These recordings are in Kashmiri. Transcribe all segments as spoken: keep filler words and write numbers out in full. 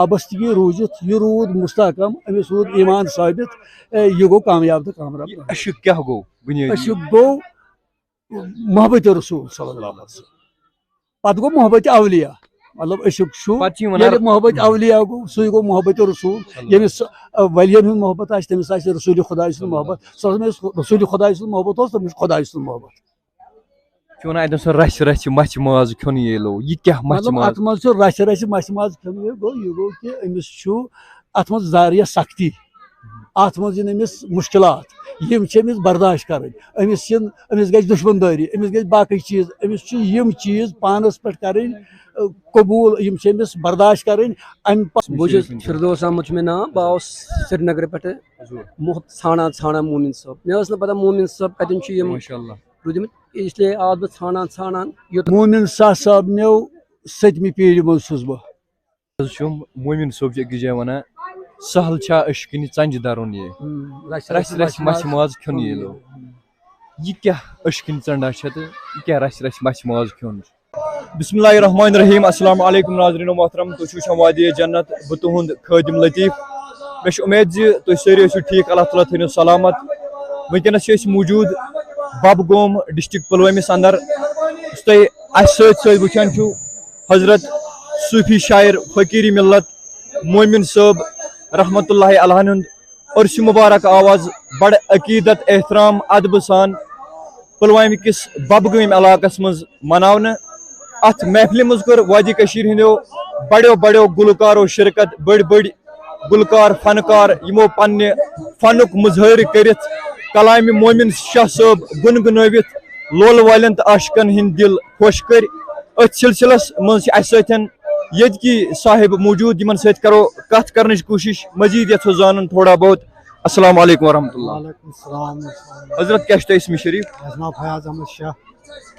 وابستگی روٗزِتھ، یہِ روٗد مستحکم، أمِس روٗد ایمان ثٲبت، اے، یہِ گوٚو کامیاب تہٕ کامیاب۔ یہِ عشق کیٛاہ گوٚو بُنیٲدی؟ عشق گوٚو محبت رسول صلی اللہ علیہ وسلم۔ پتہٕ گوٚو محبت اولیاء، مطلب عشق چھُ، پتہٕ چھِ یِوان ییٚلہِ عرب- محبت اولیاء گوٚو، سُے گوٚو محبت رسول۔ ییٚمِس، آ، ولیَن ہُنٛد محبت آسہِ، تٔمِس آسہِ رسول خداے سُنٛد محبت۔ سُہ ییٚمِس رسول خداے سُنٛد محبت اوس، تٔمِس چھُ خداے سُنٛد محبت۔ چھِ وَنان اَتہِ اوس سُہ رَژھِ رَژھِ مَژھِ ماز کھیوٚن ییٚلو۔ یہِ کیٛاہ مَژھِ مطلب ماز؟ اتھ منٛز چھُ رَژھِ رَژھِ مَژھِ ماز کھیوٚن، یہِ گوٚو، یہِ گوٚو کہِ أمِس چھُ اتھ منٛز واریاہ سختی، اتھ منٛز یِن أمِس مُشکِلات، یِم چھِ أمِس برداشت کرٕنۍ۔ أمِس یِن، أمِس گژھِ دُشمن دٲری، أمِس گژھِ باقٕے چیٖز، أمِس چھِ یِم چیٖز پانس پٮ۪ٹھ کرٕنۍ، ٲ، قبوٗل، یِم چھِ أمِس برداشت کرٕنۍ۔ امہِ پتہٕ بہٕ چھُس فردوس احمد چھُ مےٚ ناو، بہٕ آوُس سرینگرٕ پٮ۪ٹھٕ محبت ژھانڈان ژھانڈان مومن صٲب۔ مےٚ ٲس نہٕ پتہ مومن صٲب کتٮ۪ن چھُ یِم ماشاء اللہ۔ روٗدمٕتۍ، اس لیے آس بہٕ ژھانڈان ژھانڈان یوٚت۔ مومن شاہ صٲب نیو ستمہِ پیٖرِ منٛز چھُس بہٕ۔ حظ چھُ مومن صٲب چھُ أکِس جایہِ وَنان، سہل چھا عشقٕنہِ ژَنجہِ دَرُن یے؟ رَژھِ رَژھِ مَژھِ ماز کھیوٚن ییٚلو۔ یہِ کیٛاہ عشقٕنہِ ژَنڈا چھےٚ تہٕ یہِ کیٛاہ رَژھِ رَژھِ مَژھِ ماز کھیوٚن چھُ؟ بسم اللہ الرحمن الرحیم۔ السلام علیکم ناظرین و محترم، تُہۍ چھِو وٕچھان وادی جنت، بہٕ تُہُنٛد خٲدِم لطیف۔ مےٚ چھِ اُمید زِ تُہۍ سٲری ٲسِو ٹھیٖک، اللہ تعالیٰ تھٲینو سلامت۔ وٕنکیٚنَس چھِ أسۍ موٗجوٗد بَب گوم، ڈسٹرکٹ پُلوٲمِس اندر۔ یُس تۄہہِ اَسہِ سۭتۍ سۭتۍ وٕچھان چھِو، حضرت صوفی شاعر فقیٖر ملت مومن صٲب رحمتہ اللہ علیہ ہُنٛد عرس مبارک آو آز بڑٕ عقیدت، احترام، ادبہٕ سان پلوامہِ کِس ببگٲمۍ علاقس منٛز مناونہٕ۔ اتھ محفلہِ منٛز کٔر وادی کٔشیٖرِ ہٕنٛدیو بڑیو بڑیو گلوکارو شرکت، بٔڑۍ بٔڑۍ گلوکار، فنکار، یِمو پننہِ فنُک مظٲہرٕ کٔرِتھ کلامِ مومن شاہ صٲب گُنگنٲوِتھ لولہٕ والٮ۪ن تہٕ عاشقن ہٕنٛدۍ دِل خۄش کٔرۍ۔ أتھۍ سلسلس منٛز چھِ اسہِ سۭتۍ ییٚتہِ کی صاحب موجود، یِمن سۭتۍ کرو کتھ کرنٕچ کوٗشش، مزید یژھو زانُن تھوڑا بہت۔ السلام علیکم ورحمۃ اللہ۔ وعلیکم السلام۔ حضرت، کیٛاہ چھُ تۄہہِ اسمِ شریف؟ مےٚ چھُ ناو فیاض احمد شاہ۔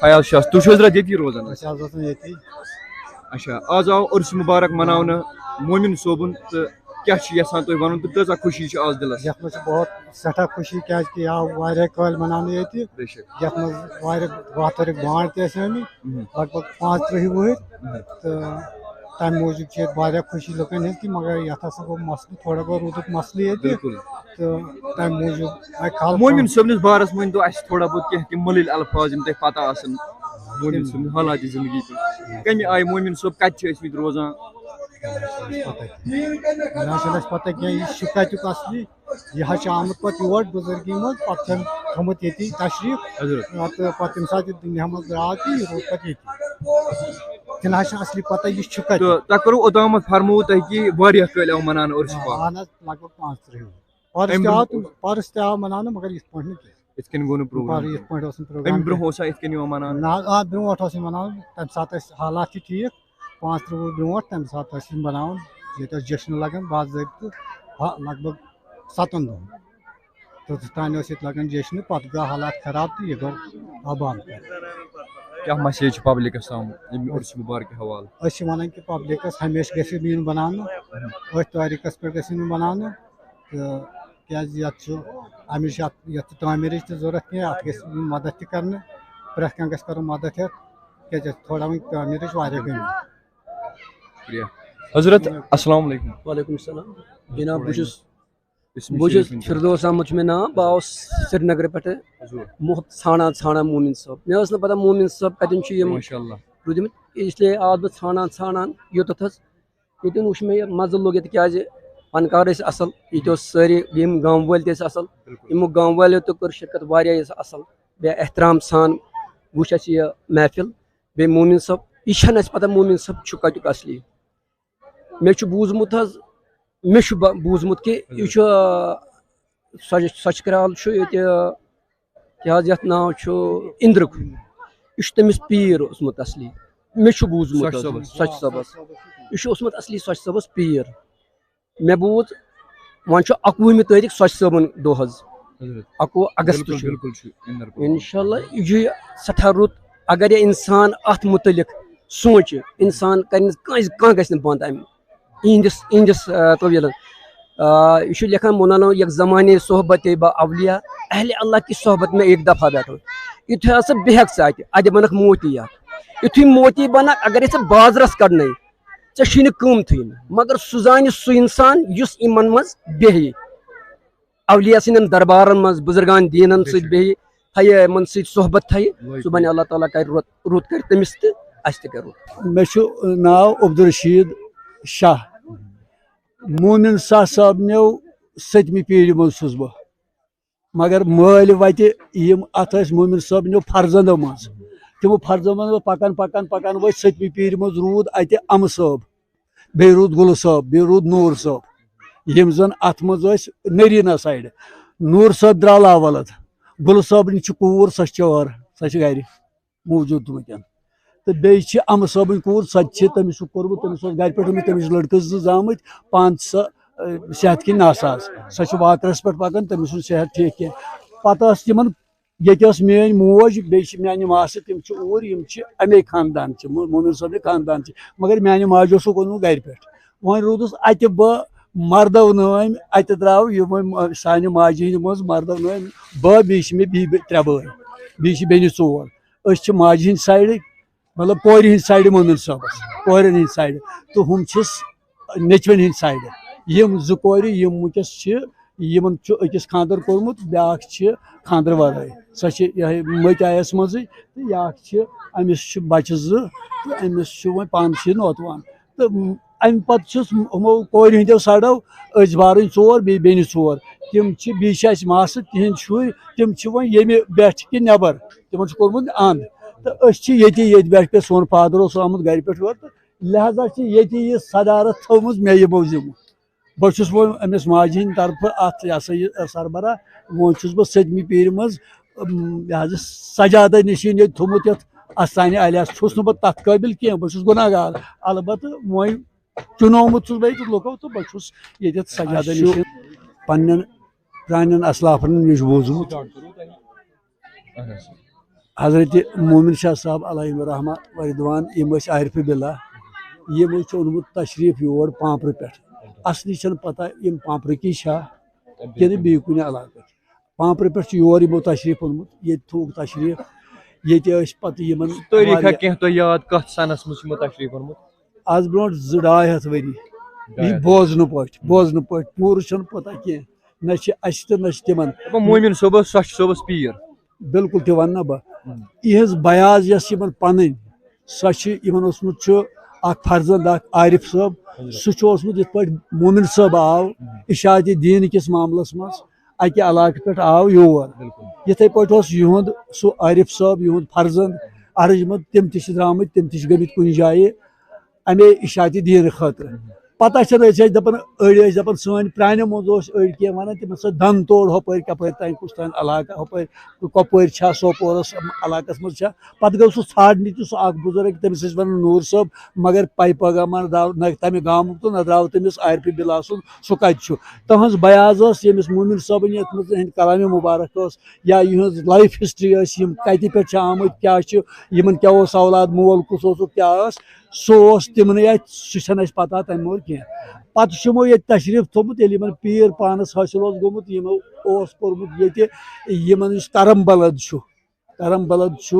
فیاض شاہ، تُہۍ چھِو حضرت ییٚتی روزان؟ أسۍ حظ روزان ییٚتی۔ اچھا، آز آو عرس مبارک مناونہٕ مومن صٲبُن، تہٕ کیٛاہ چھِ یژھان تُہۍ ونُن تہٕ کۭژاہ خوشی چھِ آز دِلس؟ یَتھ منٛز چھِ بہت سٮ۪ٹھاہ خوشی، کیٛازِ کہِ یہِ آو واریاہ کٲلۍ مناونہٕ ییٚتہِ۔ بے شک۔ یَتھ منٛز واریاہ واترٕکۍ بانٛڈ تہِ ٲسۍ آمٕتۍ، مہم۔ لگ بگ پانٛژھ تٕرٛہ وُہٕرۍ۔ مہم۔ تہٕ تَمہِ موٗجوٗب چھِ ییٚتہِ واریاہ خوشی لُکن ہٕنٛز کہِ مگر یَتھ ہسا گوٚو مسلہٕ، تھوڑا گوٚو روٗدُک مسلہٕ ییٚتہِ۔ بِلکُل۔ تہٕ تَمہِ موٗجوٗب آیہِ خلق۔ مومن صٲبنِس بارس منٛز ؤنۍ تو اَسہِ تھوڑا بہت کینٛہہ تِم مٔلۍ الفاظ یِم تۄہہِ پتہ آسن مومن صٲبنہِ حالات زندگی پٮ۪ٹھ۔ کمہِ آیہِ مومن صٲب کتہِ چھِ ٲسمٕتۍ روزان؟ پتہ۔ نہ حظ چھُنہٕ اَسہِ پتہ کینٛہہ، یہِ چھُ کتیُک اصلی۔ یہِ حظ چھُ آمُت پتہٕ یور بُزرگی منٛز، پتہٕ چھُ أمۍ تھوٚمُت ییٚتی تشریٖف۔ حضرت۔ تہٕ پتہٕ تَمہِ ساتہٕ یہِ دُنیا منٛز درٛاو تہٕ یہِ روٗد پتہٕ ییٚتی۔ تہِ نہ حظ چھُنہٕ اصلی پتہ یہِ چھُ کتہِ۔ تہٕ تۄہہِ کوٚروٕ اوٚتامَتھ فرمووُ تۄہہِ کہِ واریاہ کٲلۍ آو مناونہٕ عرس پاک؟ اہن حظ، لگ بگ پانٛژھ تٕرٛہ۔ پرس اَمہِ تہِ آو برٛونٛہہ تہٕ پرس تہِ آو مناونہٕ، مگر یِتھ پٲٹھۍ نہٕ کینٛہہ۔ یِتھ کٔنۍ گوٚو نہٕ پروگرام پرٕ یِتھ کینٛہہ۔ پٲٹھۍ اوس نہٕ پروگرام اَمہِ برونٛہہ کینٛہہ۔ اوسا یِتھ کٔنۍ یِوان مناونہٕ؟ نہ حظ، آ، برونٛٹھ اوس یہِ مناوان، تَمہِ ساتہٕ ٲسۍ حالات تہِ ٹھیٖک، پانٛژھ تٕرٛہ وُہُر برونٛٹھ، تَمہِ ساتہٕ ٲسۍ یِم بناوان، ییٚتہِ ٲس جشن لگان باضٲبطہٕ، ہا، لگ بگ ستن دۄہن۔ توٚتتھ تام ٲسۍ ییٚتہِ لگان جشنہٕ، پتہٕ گوٚو حالات خراب تہٕ یہِ گوٚو آباد۔ کیٛاہ مسیج چھِ پبلکس تام اَمہِ عرس مبارکہِ حوالہٕ؟ أسۍ چھِ ونان کہِ پبلکس ہمیشہِ گژھِ یُن بناونہٕ، أتھۍ تٲریٖخس پٮ۪ٹھ گژھِ یُن بناونہٕ۔ تہٕ کیٛازِ یَتھ چھُ، اَمِچ یَتھ، یَتھ چھِ تعمیٖرٕچ تہِ ضوٚرَتھ کینٛہہ، اَتھ گژھِ یُن مدد تہِ کرنہٕ، پرٛٮ۪تھ کانٛہہ گژھِ کرُن مدد ہٮ۪تھ، کیٛازِ یَتھ چھِ تھوڑا وۄنۍ تعمیٖرٕچ واریاہ کٔمی۔ شُکریہ۔ حضرت، السلام علیکم۔ وعلیکم السلام۔ جناب، بہٕ چھُس بسم بہٕ چھُس شریف۔ فردوس احمد چھُ مےٚ ناو، بہٕ آوُس سرینگرٕ پٮ۪ٹھٕ محبت ژھانڈان ژھانڈان مومن صٲب۔ مےٚ ٲس نہٕ پتہ مومن صٲب کتٮ۪ن چھُ یِم ماشاء اللہ۔ روٗدمٕتۍ، اس لیے آس بہٕ ژھانڈان ژھانڈان یوٚتتھ حظ۔ ییٚتٮ۪ن وٕچھ مےٚ یہِ مزٕ لوٚگ ییٚتہِ، کیٛازِ فنکار ٲسۍ اصل، ییٚتہِ اوس سٲری یِم گامہٕ وٲلۍ تہِ ٲسۍ اصل، یِمو گامہٕ والیو تہِ کٔر شرکت واریاہ یِژھ اصل، بیٚیہِ احترام سان وٕچھ اَسہِ یہِ محفل۔ بیٚیہِ مومن صٲب، یہِ چھَنہٕ اَسہِ پتہ مومن صٲب چھُ کتیُک اصلی۔ مےٚ چھُ بوٗزمُت حظ، مےٚ چھُ ب-، بوٗزمُت کہِ یہِ چھُ، آ، سۄچ-، سۄچھ کرٛال چھُ ییٚتہِ، آ، کیٛاہ حظ یَتھ ناو چھُ، اِندرُک۔ یہِ چھُ تٔمِس پیٖر اوسمُت اصلی۔ مےٚ چھُ بوٗزمُت سۄچھ حظ، صٲبَس۔ سۄچھ صٲبَس۔ یہِ چھُ اوسمُت اصلی سۄچھ صٲبَس پیٖر۔ مےٚ بوٗز، وۄنۍ چھُ اَکوُہمہِ تٲریٖخ سۄچھ صٲبُن دۄہ حظ۔ حضرت۔ اَکوُہ اگست بِلکُل، چھُ۔ بِلکُل چھُ۔ اِنٛدر پوٗر۔ اِنشاء اللہ، یہِ چھُ سٮ۪ٹھاہ رُت۔ اگر یہِ اِنسان اَتھ مُتعلِق سونٛچہِ، اِنسان کَرِ نہٕ کٲنٛسہِ، کانٛہہ گژھِ نہٕ بنٛد اَمہِ، یِہِنٛدِس، یِہِنٛدِس، آ، طویٖلَن۔ آ، یہِ چھُ لیکھان، مولانا، یک زمانے صحبت با اولیاء، اہل اللہ کی صحبت میں ایک دفعہ بیٹھو۔ یُتھُے ہسا بیٚہکھ ژٕ اَتہِ، اَتہِ بَنَکھ موتی اَکھ۔ یُتھُے موتی بَنَکھ، اگر ژٕ بازرَس کَڑنَے، ژےٚ چھُے نہٕ قۭمتھٕے نہٕ، مگر سُہ زانہِ سُہ اِنسان یُس یِمن منٛز بیٚہہِ، اولیاء سٕنٛدٮ۪ن دربارن منٛز، بُزرگان دیٖنن سۭتۍ بیٚہہِ، تھایہِ یِمن سۭتۍ صحبت تھایہِ، سُہ بنہِ، اللہ تعالیٰ کرِ رُت، رُت کرِ تٔمِس تہٕ اَسہِ تہِ کرِ رُت۔ مےٚ چھُ ناو عبدالرشیٖد شاہ۔ مومن شاہ صٲبنیو سٔتمہِ پیٖرِ منٛز چھُس بہٕ، مگر مٲلۍ وَتہِ یِم اَتھ ٲسۍ مومن صٲبنیو فرزندو منٛز، تِمو فرزندو منٛز پَکان، پَکان، پَکان وٲتۍ سٔتمہِ پیٖرِ منٛز، روٗد اَتہِ اَمہٕ صٲب، بیٚیہِ روٗد گُلہٕ صٲب، بیٚیہِ روٗد نوٗر صٲب، یِم زَن اَتھ منٛز ٲسۍ نٔریٖنا سایڈٕ۔ نوٗر صٲب درٛاو لاولد، گُلہٕ صٲبنہِ چھِ کوٗر، سۄ چھِ چٲر، سۄ چھِ گَرِ موٗجوٗد وٕنکٮ۪ن۔ تہٕ بیٚیہِ چھِ اَمہٕ صٲبٕنۍ کوٗر، سۄ تہِ چھِ، تٔمِس چھُ کوٚرمُت، تٔمِس اوس گَرِ پٮ۪ٹھ، تٔمِس چھِ لٔڑکہٕ زٕ زامٕتۍ، پانہٕ چھِ سۄ، اَ، صحت کِنۍ ناساز، سۄ چھِ واکرَس پٮ۪ٹھ پَکان، تٔمِس چھُنہٕ صحت ٹھیٖک کینٛہہ۔ پَتہٕ ٲس تِمَن، ییٚتہِ ٲس میٛٲنۍ موج، بیٚیہِ چھِ میٛانہِ ماسہٕ، تِم چھِ اوٗرۍ، یِم چھِ اَمے خاندان چھِ، مو-، مومن صٲبنہِ خاندان چھِ، مگر میٛانہِ ماجہِ اوسُکھ اوٚنمُت گَرِ پٮ۪ٹھ۔ وۄنۍ روٗدُس اَتہِ بہٕ مَردَو نٲنۍ، اَتہِ درٛاو یِمَے مہ-، سانہِ ماجہِ ہِنٛدِ منٛز مَردَو نٲنۍ، بہٕ، بیٚیہِ چھِ مےٚ بیٚیہِ بے-، ترٛےٚ بٲے، بیٚیہِ چھِ بیٚنہِ ژور۔ أسۍ چھِ ماجہِ ہِنٛدِ سایڈٕ، مطلب کورِ ہِنٛدِ سایڈٕ مومن صٲبَس، کورٮ۪ن ہِنٛدِ سایڈٕ، تہٕ ہُم چھِس نیٚچوٮ۪ن ہِنٛدِ سایڈٕ۔ یِم زٕ کورِ، یِم وٕنکٮ۪س چھِ، یِمَن چھُ أکِس خانٛدر کوٚرمُت، بیٛاکھ چھِ خانٛدرٕ وَرٲے۔ سۄ چھِ یِہوٚے مٔتۍ آیَس منٛزٕے، تہٕ یہِ اَکھ چھِ، أمِس چھِ بَچہٕ زٕ، تہٕ أمِس چھُ وۄنۍ پانہٕ چھِ یہِ نوتوان۔ تہٕ اَمہِ پَتہٕ چھُس ہُمو کورِ ہٕنٛدیو سایڈو أسۍ بارٕنۍ ژور، بیٚیہِ بیٚنہِ ژور۔ تِم چھِ، بیٚیہِ چھِ اَسہِ ماسہٕ، تِہِنٛدۍ شُرۍ، تِم چھِ وۄنۍ ییٚمہِ بیٹھِ کِنۍ نٮ۪بر، تِمَن چھُ کوٚرمُت اَنٛد۔ تہٕ أسۍ چھِ ییٚتی، ییٚتہِ بیٹھِ پٮ۪ٹھ، سون فادر اوس آمُت گَرِ پٮ۪ٹھ یورٕ، تہٕ لہذا چھِ ییٚتی یہِ صدارت تھٲومٕژ مےٚ یِمو ذِمہٕ۔ بہٕ چھُس وۄنۍ أمِس ماجہِ ہِنٛدِ طرفہٕ اَتھ، یہِ ہسا یہِ، سربراہ۔ وۄنۍ چھُس بہٕ سٔتمہِ پیٖرِ منٛز، اَم، یہِ حظ یہِ سجادہ نِشیٖن ییٚتہِ تھوٚمُت یَتھ اَستانہِ عالیَس، چھُس نہٕ بہٕ تَتھ قٲبِل کینٛہہ، بہٕ چھُس گُناہ گار۔ البتہٕ وۄنۍ چُنومُت چھُس بہٕ ییٚتہِ لُکو، تہٕ بہٕ چھُس ییٚتٮ۪تھ سجادہ اَسہِ چھُ نِشیٖن۔ پنٛنٮ۪ن پرٛانٮ۪ن اسلافَن نِش بوٗزمُت۔ اہن حظ۔ حضرت مومن شاہ صاحب علیہ رحمہ و رضوان، یِم ٲسۍ عارف باللہ، یِمو چھُ اوٚنمُت تشریٖف یور پامپرٕ پٮ۪ٹھ۔ اصلی چھَنہٕ پتہ یِم پامپرٕکی چھا کِنہٕ بیٚیہِ کُنہِ علاقہٕ۔ پامپرٕ پٮ۪ٹھ چھُ یور یِمو تشریٖف اوٚنمُت، ییٚتہِ تھوٚوُکھ تشریٖف، ییٚتہِ ٲسۍ پتہٕ یِمن تٲریٖخہ واریاہ کینٛہہ تۄہہِ یاد، کتھ سنس منٛز چھُ یِمو تشریٖف اوٚنمُت؟ از برونٛٹھ زٕ ڈاے ہتھ ؤری۔ ڈاے یہِ ہتھ۔ بوزنہٕ پٲٹھۍ، بوزنہٕ پٲٹھۍ، پوٗرٕ چھُنہٕ پتہ کینٛہہ۔ نہ چھِ اَسہِ تہٕ نہ چھِ تِمن۔ دَپان مومِن صٲب اوس، سۄ چھِ صٲبَس پیٖر۔ بِلکُل تہِ وَنہٕ نا بہٕ۔ ہُم۔ یِہٕنٛز بیاض یۄس یِمَن پَنٕنۍ، سۄ چھِ، یِمَن اوسمُت چھُ اَکھ فرزنٛد اَکھ عارف صٲب، حضرت۔ سُہ چھُ اوسمُت یِتھ پٲٹھۍ مومِن صٲب آو ہُم۔ اِشاعتِ دیٖن کِس معاملَس منٛز، اَکہِ علاقہٕ پٮ۪ٹھ آو یور۔ بِلکُل۔ یِتھَے پٲٹھۍ اوس یِہُنٛد سُہ عارف صٲب، یِہُنٛد فرزنٛد عرج محمد، تِم تہِ چھِ درٛامٕتۍ، تِم تہِ چھِ گٔمٕتۍ کُنہِ جایہِ۔ اَمے اِشاعتِ دیٖن خٲطرٕ۔ پَتہ چھَنہٕ، أسۍ ٲسۍ دَپان، أڑۍ ٲسۍ دَپان، سٲنۍ پرٛانیو منٛز اوس أڑۍ کینٛہہ وَنان، تِمَن سا دَن توڑ ہُپٲرۍ کَپٲرۍ تام، کُس تام علاقہٕ ہُپٲرۍ، کۄپوٲرۍ چھا، سوپورَس علاقَس منٛز چھا۔ پَتہٕ گوٚو سُہ ژھانٛڈنہِ تہِ سُہ اَکھ بُزرٕگ، تٔمِس ٲسۍ وَنان نوٗر صٲب، مگر پَے پَگاہ ما درٛاو نہ تَمہِ گامُک تہٕ نہ درٛاو تٔمِس عارفِ باللہ سُنٛد، سُہ کَتہِ چھُ۔ تٕہٕنٛز بیاض ٲس ییٚمِس مومِن صٲبٕنۍ یَتھ منٛز یِہِنٛدۍ کلامِ مُبارک ٲس، یا یِہٕنٛز لایف ہسٹری ٲس، یِم کَتہِ پٮ۪ٹھ چھِ آمٕتۍ، کیٛاہ چھِ، یِمَن کیٛاہ اوس اولاد، مول کُس اوسُکھ، کیٛاہ ٲس۔ سُہ اوس تِمنٕے اَتھِ، سُہ چھَنہٕ اَسہِ پَتہ تَمہِ مور کینٛہہ۔ پَتہٕ چھُ یِمو ییٚتہِ تشریٖف تھوٚومُت، ییٚلہِ یِمَن پیٖر پانَس حٲصِل اوس گوٚمُت، یِمو اوس کوٚرمُت ییٚتہِ، یِمَن یُس کرم بلد چھُ، کرم بلد چھُ،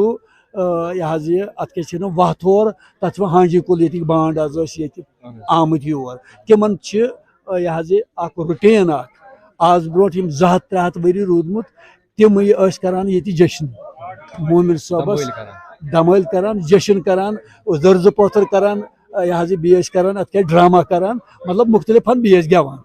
آ، یہِ حظ یہِ، اَتھ کیٛاہ چھِ وَنان، وَتھ ہور، تَتھ چھِ وَنان ہانجی کُل، ییٚتِکۍ بانٛڈ حظ ٲسۍ ییٚتہِ اہن حظ۔ آمٕتۍ یور۔ تِمَن چھِ، آ، یہِ حظ یہِ، اَکھ routine اَکھ۔ آز برونٛٹھ یِم زٕ ہَتھ ترٛےٚ ہَتھ ؤری روٗدمُت، تِمٕے ٲسۍ کران ییٚتہِ جشن۔ مومن صٲبس دمٲلۍ کران۔ دمٲلۍ کران، جشن کران، زٔرزٕ پٲتھٕر کران، یہِ حظ یہِ بیٚیہِ ٲسۍ کران اَتھ کیٛاہ ڈرامہ کران، مطلب مُختٔلِفن بیٚیہِ ٲسۍ گٮ۪وان۔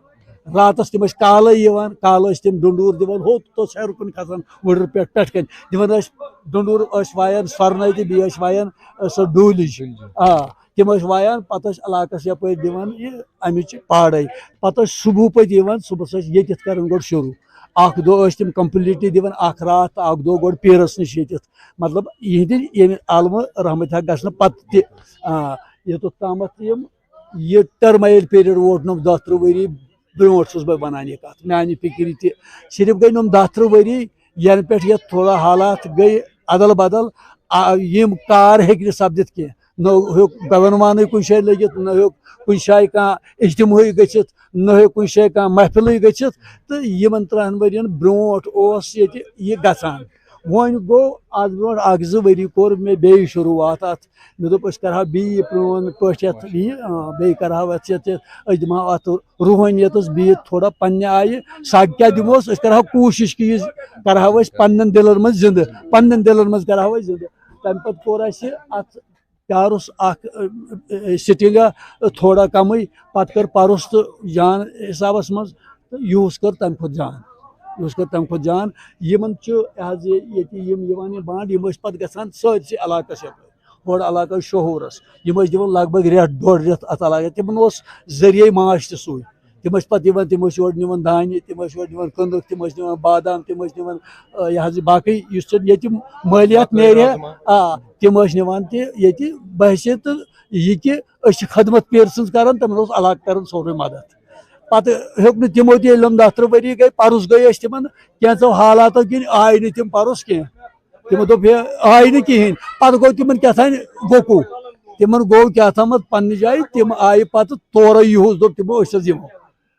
راتس تِم ٲسۍ کالے یِوان، کالہٕ ٲسۍ تِم ڈُنڈوٗر دِوان، ہوٚت اوس ہیرٕ کُن کھسان وُڈٕر پٮ۪ٹھ، پٮ۪ٹھ کَنہِ دِوان ٲسۍ ڈُنڈوٗر، ٲسۍ وایان سۄرنَے تہٕ بیٚیہِ ٲسۍ وایان، سۄ ڈوٗلِج۔ ڈوٗلِج۔ آ، تِم ٲسۍ وایان، پتہٕ ٲسۍ علاقس یپٲرۍ دِوان یہِ اَمِچ پاڑے۔ پتہٕ ٲسۍ صبحُ پتہٕ یِوان، صبحس ٲسۍ ییٚتٮ۪تھ کران گۄڈٕ شروٗع۔ اکھ دۄہ ٲسۍ تِم completely دِوان، اکھ راتھ تہٕ اکھ دۄہ گۄڈٕ پیٖرس نِش ییٚتٮ۪تھ۔ مطلب، یِہنٛدِ ییٚمہِ عالمہٕ رحمتِ حق گژھنہٕ پتہٕ تہِ، آ، یوٚتتھ تامتھ یِم، یہِ term period ووت نۄم دَہ تٕرٛہ ؤری برونٛٹھ چھُس بہٕ وَنان یہِ کَتھ، میٛانہِ فِکرِ تہِ۔ صرف گٔے نۄم دَہ تٕرٛہ ؤری، یَنہٕ پٮ۪ٹھ یَتھ تھوڑا حالات گٔے ادل بدل، آ، یِم کار ہیٚکہِ نہٕ سپدِتھ کینٛہہ۔ نہ ہیوٚک گَگَن وانٕے کُنہِ جایہِ لٔگِتھ، نہ ہیوٚک کُنہِ جایہِ کانٛہہ اجتماعٕے گٔژھِتھ، نہ ہیوٚک کُنہِ جایہِ کانٛہہ محفلٕے گٔژھِتھ، تہٕ یِمَن تٕرٛہَن ؤرِیَن برونٛٹھ اوس ییٚتہِ یہِ گژھان۔ وۄنۍ گوٚو، از برونٛٹھ اکھ زٕ ؤری کوٚر مےٚ بیٚیہِ شروٗعات اتھ۔ مےٚ دوٚپ، أسۍ کرہاو بیٚیہِ یہِ پرٛون پٲٹھۍ یتھ، یہِ، آ، بیٚیہِ کرہاو اتھ یتھ، یتھ، أسۍ دِمہو اتھ روحٲنیتس بیٚیہِ تھوڑا پننہِ آیہِ۔ سگ کیٛاہ دِموس؟ أسۍ کرہاو کوٗشش کہِ یہِ کرہاو أسۍ پننٮ۪ن دِلن منٛز زندٕ، پننٮ۪ن دِلن منٛز کرہاو أسۍ زندٕ۔ تمہِ پتہٕ کوٚر اسہِ اتھ پیارُس اکھ، ٲ، ٲ، سٹنگا، ٲ، تھوڑا کمٕے، پتہٕ کٔر پرُس تہٕ جان حسابس منٛز، تہٕ یُہُس کٔر تمہِ کھۄتہٕ جان، یُہُس کٔر تمہِ کھۄتہٕ جان۔ یِمن چھُ، یہِ حظ یہِ، ییٚتہِ یِم یِوان یِم بانٛڈ، یِم ٲسۍ پتہٕ گژھان سٲرسٕے علاقس یپٲرۍ، ہورٕ علاقس شوہورس۔ یِم ٲسۍ دِوان لگ بگ رٮ۪تھ ڈۄڈ رٮ۪تھ اتھ علاقس، تِمن اوس ذٔریعے معاش تہِ سُے۔ تِم ٲسۍ پتہٕ یِوان، تِم ٲسۍ یورٕ نِوان دانہِ، تِم ٲسۍ یورٕ نِوان کٕنٕک، تِم ٲسۍ نِوان بادام، تِم ٲسۍ نِوان، آ، یہِ حظ یہِ باقٕے یُس تہِ ییٚتہِ مٲلیات نیرِ ہا، آ، تِم ٲسۍ نِوان تہِ ییٚتہِ بحث تہٕ یہِ کہِ أسۍ چھِ خدمت پیٖر سٕنٛز کران، تِمن اوس علاقہٕ کران سورُے مدد۔ پتہٕ ہیوٚک نہٕ تِمو تہِ، ییٚلہِ یِم دَہ ترٕٛہ ؤری گٔے، پرُس گٔے أسۍ تِمن کینٛژھو حالاتو کِنۍ آے نہٕ تِم پرُس کینٛہہ۔ تِمو دوٚپ، ہے، آے نہٕ کِہینۍ۔ پتہٕ گوٚو تِمن کیٛاہ تام گوٚکُو۔ تِمن گوٚو کیٛاہ تامَتھ پننہِ جایہِ، تِم آیہِ پتہٕ تورے یُہُس، دوٚپ تِمو، أسۍ حظ یِمو۔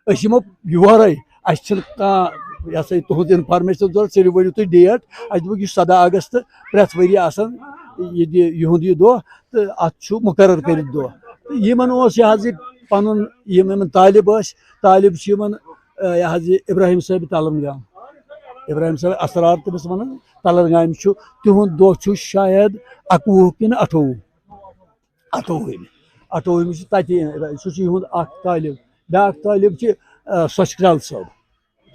أسۍ یِمو یورے۔ اَسہِ چھِنہٕ کانٛہہ، یہِ ہسا یہِ تُہُنٛد information ضوٚرتھ، صرف ؤنِو تُہۍ date۔ اَسہِ دوٚپُکھ، یہِ چھُ سداہ اگست، پرٛٮ۪تھ ؤری آسان یہِ دِ-، یِہُنٛد یہِ دۄہ، تہٕ اَتھ چھُ مُقرر کٔرِتھ دۄہ۔ تہٕ یِمن اوس یہِ حظ یہِ پنُن، یِم یِمن طالب ٲسۍ، طالب چھِ یِمن، آ، یہِ حظ یہِ ابراہیم صٲب تلنگام، ابراہیم صٲب اسرار تٔمِس ونان، تلنگامہِ چھُ، تِہُنٛد دۄہ چھُ شاید اَکوُہ کِنہٕ اَٹھووُہ۔ اَٹھووُہمہِ۔ اَٹھووُہمہِ چھُ تَتہِ، سُہ چھُ یِہُنٛد اَکھ طٲلب۔ بیٛاکھ طٲلب چھِ، آ، سۄچھ کرٛال صٲب۔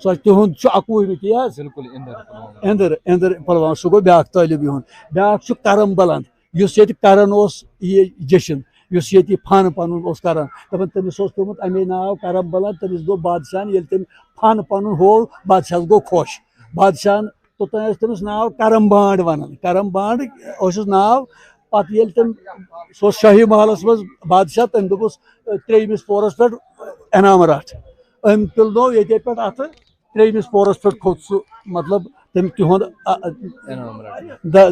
سۄ تِہُنٛد چھُ اَکوُہمہِ، تی حظ؟ بِلکُل، اِندر پُلوامہ۔ اِندر، اِندر پُلوامہ، سُہ گوٚو بیٛاکھ طٲلب یِہُنٛد۔ بیٛاکھ چھُ کرم بلند، یُس ییٚتہِ کران اوس یہِ جشن، یُس ییٚتہِ یہِ فن پنُن اوس کران۔ دَپان، تٔمِس اوس پیوٚمُت اَمے ناو کرم بلند۔ تٔمِس دوٚپ بادشاہن، ییٚلہِ تٔمۍ فن پنُن ہوو، بادشاہس گوٚو خۄش۔ بادشاہن توٚتام اوس تٔمِس ناو کرم بانڈ ونان، کرم بانڈ اوسُس ناو۔ پتہٕ ییٚلہِ تٔمۍ، سُہ اوس شاہی محلس منٛز بادشاہ، تٔمۍ دوٚپُس، "ترٛیٚیمِس پورس پٮ۪ٹھ انعام رٹھ۔" أمۍ پِلنوو ییٚتے پٮ۪ٹھ اتھٕ، ترٛیٚیمِس پورس پٮ۪ٹھ کھوٚت سُہ، مطلب، تٔمۍ تِہُنٛد، ا-، ا-، انعام رٹھ۔ د-،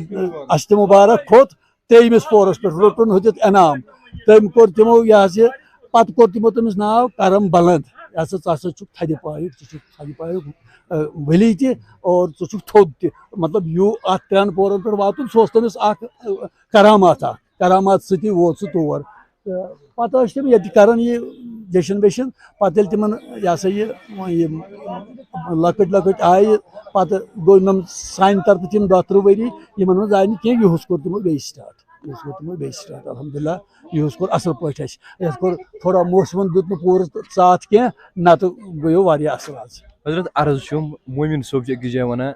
اَستہِ مُبارک کھوٚت ترٛیٚیمِس پورس پٮ۪ٹھ، روٚٹُن ہُتیُتھ انعام۔ تٔمۍ کوٚر تِمو یہِ حظ یہِ، پتہٕ کوٚر تِمو تٔمِس ناو کرم بلند۔ یہِ ہسا، ژٕ ہسا چھُکھ تھدِ پایُک، ژٕ چھُکھ تھدِ پایُک، ٲ، ؤلی تہِ اور ژٕ چھُکھ تھوٚد تہِ۔ مطلب، یوٗ-، اتھ ترٛٮ۪ن پورن پٮ۪ٹھ واتُن، سُہ اوس تٔمِس اکھ، ٲ، کرامات اکھ۔ کرامات سۭتی ووت سُہ تور۔ تہٕ پتہٕ ٲسۍ تِم ییٚتہِ کران یہِ جشن وشن۔ پتہٕ ییٚلہِ تِمن، یہِ ہسا یہِ، یِم لۄکٕٹۍ لۄکٕٹۍ آیہِ، پتہٕ گوٚو یِمن سانہِ طرفہٕ تِم دَہ ترٕٛہ ؤری، یِمن منٛز آیہِ نہٕ کینٛہہ، یُہُس کوٚر تِمو بیٚیہِ start۔ یُہُس کوٚر تِمو بیٚیہِ start، الحمدللہ۔ یُہُس کوٚر اصل پٲٹھۍ اَسہِ۔ یَتھ کوٚر تھوڑا موسمن دیُت نہٕ پوٗرٕ ساتھ کینٛہہ، نتہٕ گوٚو واریاہ اصل آز۔ حضرت، عرض چھُم، مومن صٲب چھُ أکِس جایہِ ونان،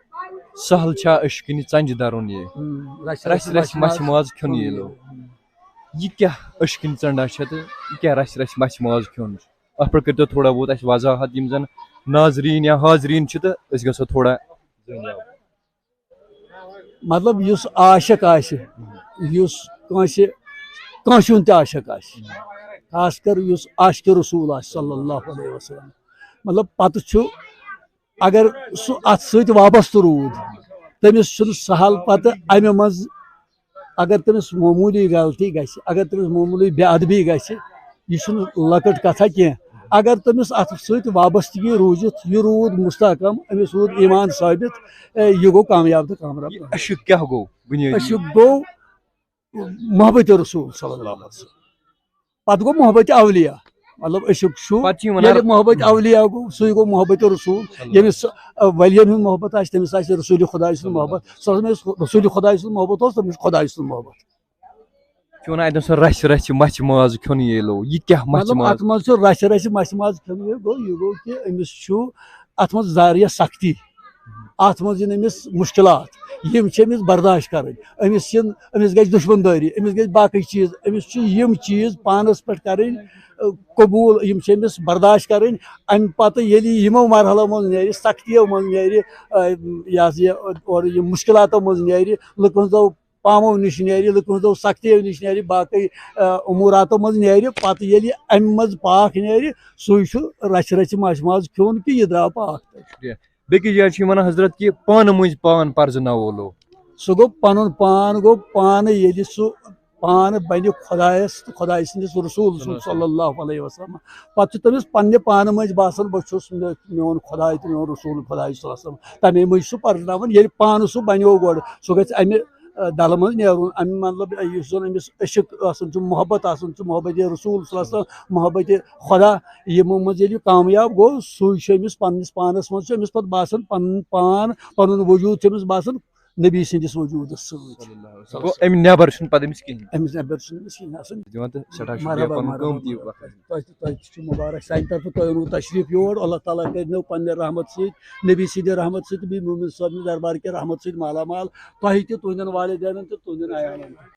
سہل چھا أچھ کِنہِ ژنجہِ درُن یہِ؟ ہم، رَسہِ رَسہِ رَسہِ رَسہِ مَچھِ مَچھِ ماز کھیوٚن یہِ لو۔ یہِ کیٛاہ أچھ کِنۍ ژنڈا چھےٚ تہٕ یہِ کیٛاہ رَسہِ رَسہِ مَچھِ ماز کھیوٚن چھُ؟ اَتھ پٮ۪ٹھ کٔرۍتو تھوڑا بہت اَسہِ وضاحت، یِم زَن ناظریٖن یا حاضریٖن چھِ تہٕ أسۍ گژھو تھوڑا زٲنۍ یاب۔ مطلب، یُس عاشق آسہِ، یُس کٲنٛسہِ، کٲنٛسہِ ہُنٛد تہِ عاشق آسہِ، خاص کر یُس عاشق رسول آسہِ صلی اللہ علیہ وسلم، مطلب، پتہٕ چھُ، اگر سُہ اَتھ سۭتۍ وابستہٕ روٗد، تٔمِس چھُنہٕ سہل پتہٕ اَمہِ منٛز، اگر تٔمِس معموٗلی غلطی گژھِ، اگر تٔمِس معموٗلی بے ادبی گژھِ، یہِ چھُنہٕ لۄکٕٹ کتھا کینٛہہ۔ اگر تٔمِس اَتھ سۭتۍ وابستگی روٗزِتھ، یہِ روٗد مستحکم، أمِس روٗد ایمان ثٲبت، اے، یہِ گوٚو کامیاب تہٕ کامراب۔ یہِ عشق کیٛاہ گوٚو بُنیٲدی؟ عشق گوٚو محبت رسول صلی اللہ علیہ وسلم۔ پتہٕ گوٚو محبت اولیاء، مطلب، عشق چھُ، پتہٕ چھِ یِوان ییٚلہِ محبت اولیاء گوٚو، سُے گوٚو محبت رسول۔ صلی اللہ۔ ییٚمِس، آ، ولیَن ہُنٛد محبت آسہِ، تٔمِس آسہِ رسول خۄداے سُنٛد محبت۔ سُہ اوس، ییٚمِس رسول خۄداے سُنٛد محبت اوس، تٔمِس چھُ خۄداے سُنٛد محبت۔ چھُ وَنان، اَتہِ اوس سُہ رَسہِ رَسہِ مَچھِ ماز کھیوٚن ییٚلو۔ یہِ کیٛاہ مَچھِ مطلب، ماز؟ اَتھ منٛز چھُ رَسہِ رَسہِ مَچھِ ماز کھیوٚن ییٚلو۔ گوٚو، یہِ گوٚو کہِ أمِس چھُ اَتھ منٛز واریاہ سختی۔ اَتھ منٛز یِن أمِس مُشکِلات۔ یِم چھِ أمِس برداشت کَرٕنۍ۔ أمِس یِن، أمِس گژھِ دُشمن دٲری، أمِس گژھِ باقٕے چیٖز۔ أمِس چھِ یِم چیٖز پانَس پٮ۪ٹھ کَرٕنۍ، اَ، قبوٗل۔ یِم چھِ أمِس برداشت کَرٕنۍ۔ اَمہِ پَتہٕ ییٚلہِ یہِ یِمو مرحلو منٛز نیرِ، سختیو منٛز نیرِ، اَ، یہِ ہسا یہِ، اورٕ یِم مُشکِلاتو منٛز نیرِ، لُکہٕ ہٕنٛزو پامو نِش نیرِ، لُکہٕ ہٕنٛزو سختیو نِش نیرِ، باقٕے، آ، اموٗراتو منٛز نیرِ، پتہٕ ییٚلہِ یہِ اَمہِ منٛز پاک نیرِ، سُے چھُ رَچھِ رَچھِ ماچھ ماز کھیوٚن کہِ یہِ درٛاو پاک۔ شُکریہ۔ بیٚکِس جایہِ چھِ یِم وَنان، حضرت، کہِ پانہٕ مٔنٛزۍ پان پرزٕناوو لو۔ سُہ گوٚو پنُن پان، گوٚو پانہٕ ییٚلہِ سُہ پانہٕ بنہِ خۄدایس تہٕ خۄداے سٕنٛدِس رسول سُنٛد صلی اللہ علیہ وسلم۔ پتہٕ چھُ تٔمِس پننہِ پانہٕ مٔنٛزۍ باسان، بہٕ چھُس مےٚ، میون خۄداے تہٕ میون رسول خۄداے صلی اللہ علیہ وسلم۔ تمے مٔنٛزۍ چھُ سُہ پرزناوان، ییٚلہِ پانہٕ سُہ بنیو گۄڈٕ، سُہ گژھِ امہِ، آ، دلہٕ منٛز نیرُن۔ امہِ مطلب، یُس زن أمِس عشق آسان چھُ، محبت آسان چھُ، محبت رسول صلی اللہ علیہ وسلم، محبت خۄدا، یِمو منٛز ییٚلہِ یہِ کامیاب گوٚو، سُے چھُ أمِس پننِس پانس منٛز، چھُ أمِس پتہٕ باسان پنُن پان، پنُن وجود چھُ أمِس باسان نبی سٕنٛدِس وجوٗدس سۭتۍ۔ گوٚو، اَمہِ نٮ۪بر چھُنہٕ پَتہٕ أمِس کِہیٖنۍ۔ أمِس نٮ۪بر چھُنہٕ أمِس کِہیٖنۍ آسان۔ دِوان تہٕ سٮ۪ٹھاہ شُکریہ، مرحبا، پَنُن مرحبا، قۭمتی مرحبا۔ وقت۔ تۄہہِ تہِ، تۄہہِ تہِ چھُ مُبارک سانہِ طرفہٕ، تۄہہِ اوٚنوُ تشریٖف یور۔ اللہ تعالیٰ کٔرِنو پننہِ رحمت سۭتۍ، نبی سٕنٛدِ رحمت سۭتۍ تہٕ بیٚیہِ مومن صٲبنہِ دربار کہِ رحمت سۭتۍ مالا مال تۄہہِ تہِ، تُہنٛدٮ۪ن والدینن تہٕ تُہنٛدٮ۪ن عیالن تہِ۔